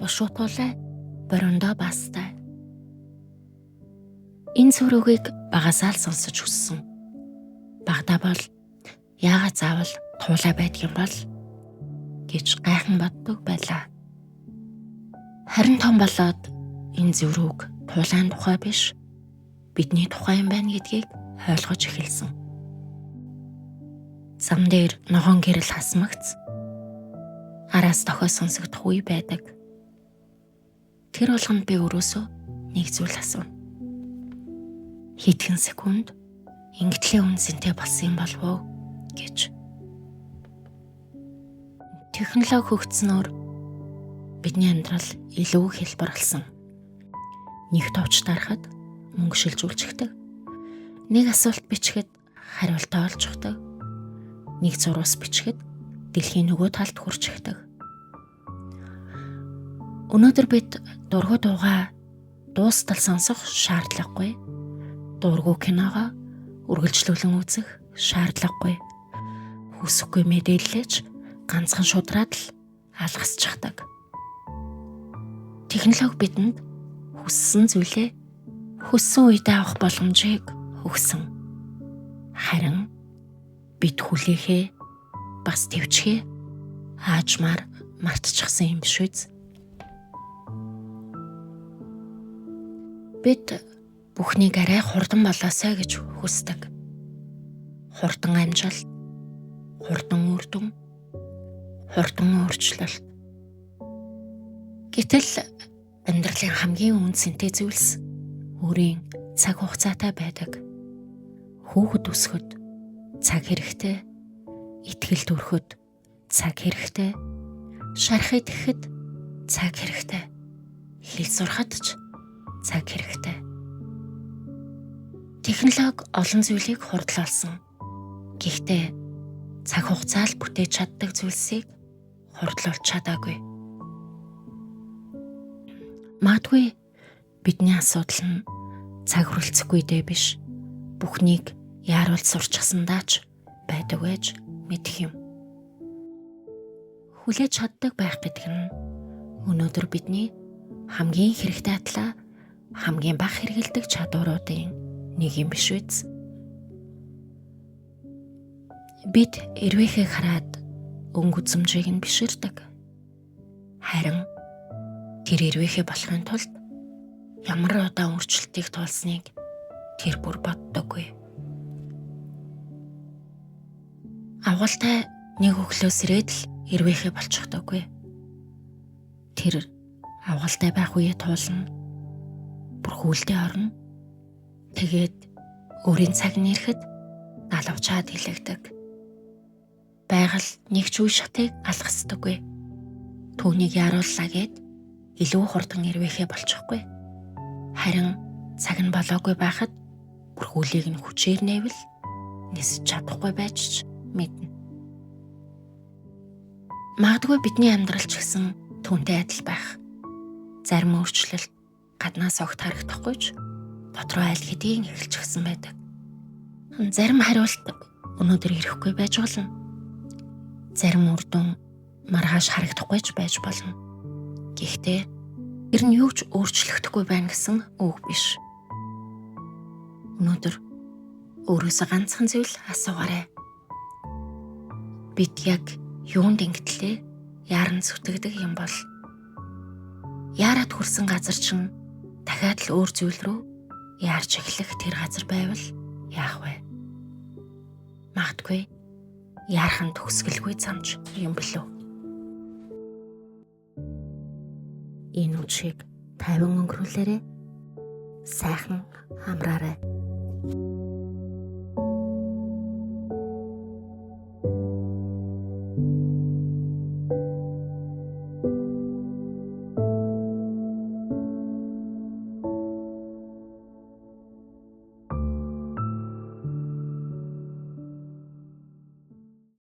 Бушуу туулай, борондоо бастай. Энэ сүрөгийг багасаа л сонсож өссөн. Багадаа бол яагаад заавал туулай байдаг юм бол гэж гайхан боддог байлаа. Харин том болоод энэ зүрүүг туулайн тухай биш, бидний тухай юм байна гэдгийг ойлгож эхэлсэн. Зам дээр ногоон гэрэл хасмагц араас дохио сонсогдох үе байдаг. Тэр болгонд би өөрөөсөө нэг зүйл асууна. Хэдхэн секунд ингэтлээ үн цэнтэй болсон юм болов уу гэж. Технологи хөгжснөөр бидний амьдрал илүү хялбар болсон. Нэг товч дарахад мөнгө шилжүүлчихдэг. Нэг асуулт бичихэд хариултаа олчихдог. Нэг зурвас бичихэд дэлхийн нөгөө талд хүрчихдэг. Өнөөдөр бид дургу дуугаа дуустал сонсох шаардлагагүй. Дургу киногоо үргэлжлүүлэн үзэх шаардлагагүй. Хүсэхгүй мэдээллээч ганцхан шудраад л алгасчихдаг. Технологи бидэнд хүссэн зүйлээ хүссэн үедээ авах боломжийг өгсөн. Харин бид хүлээхээ бас тэвчгээ аажмаар мартчихсан юм биш үз. Бид бүхнийг арай хурдан болоосай гэж хүсдэг. Хурдан амжилт, хурдан үр дүн, хурдан өөрчлөлт. Гэтэл амьдралын хамгийн үн цэнтэй зүйлс өөрийн цаг хугацаатай байдаг. Хүүхэд өсөхөд цаг хэрэгтэй, итгэл төрөхөд цаг хэрэгтэй, шарх идэхэд цаг хэрэгтэй, хэл сурахад ч цаг хэрэгтэй. Технологи олон зүйлийг хурдлуулсан. Гэхдээ цаг хугацаа л бүтээж чаддаг зүйлсийг хурдлуулж чадаагүй. Магадгүй бидний асуудал нь цаг хүрэлцэхгүй дээ биш. Бүхнийг яаруул сурчсандаа ч байдаг байж мэдэх юм. Хүлээж чаддаг байх гэдэг нь өнөөдөр бидний хамгийн хэрэгтэй атлаа хамгийн бага хэрэгэлдэг чадваруудын нэг юм биш үз. Бид эрвээхээ хараад өнгө үзмжийг нь биширдэг. Харин тэр эрвээхээ болохын тулд ямар удаан өөрчлөлтийг туулсныг тэр бүр боддоггүй. Авгалтай нэг өглөөс ирээд л эрвээхээ болчихдоггүй. Тэр авгалтай байх үеэ туулна. Бүр хүлдээ орно. Тэгээд өөрийн цаг нь ирэхэд далавчаад илэгдэг. Байгаль нэг ч үе шатыг алгасдаггүй. Түүнийг яарууллаа гэд илүү хурдан эрвээхээ болчихгүй. Харин цаг нь болоогүй байхад бүр хүлийг нь хүчээр нээвэл нисэж чадахгүй байж ч мэднэ. Магадгүй бидний амьдрал ч гэсэн түүнтэй адил байх. Зарим өөрчлөлт гаднаас огт харагдахгүй ч дотроо аль хэдийн эхэлчихсэн байдаг. Зарим хариулт өнөөдөр ирэхгүй байж болно. Зарим үр дүн маргааш харагдахгүй ч байж болно. Гэхдээ тэр нь юу ч өөрчлөгдөхгүй байна гэсэн үг биш. Өнөөдөр өөрөөсөө ганцхан зүйл асуугаарай. Бид яг юунд ингэтлээ яаран зүтгэдэг юм бол яарад хүрсэн газар чинь дахиад л өөр зүйл рүү яарч эхлэх тэр газар байвал яах вэ? Магадгүй яархан төгсгөлгүй замч юм билүү? Энэ үдшийг 50 өнгөрүүлээрэй. Сайхан амраарай.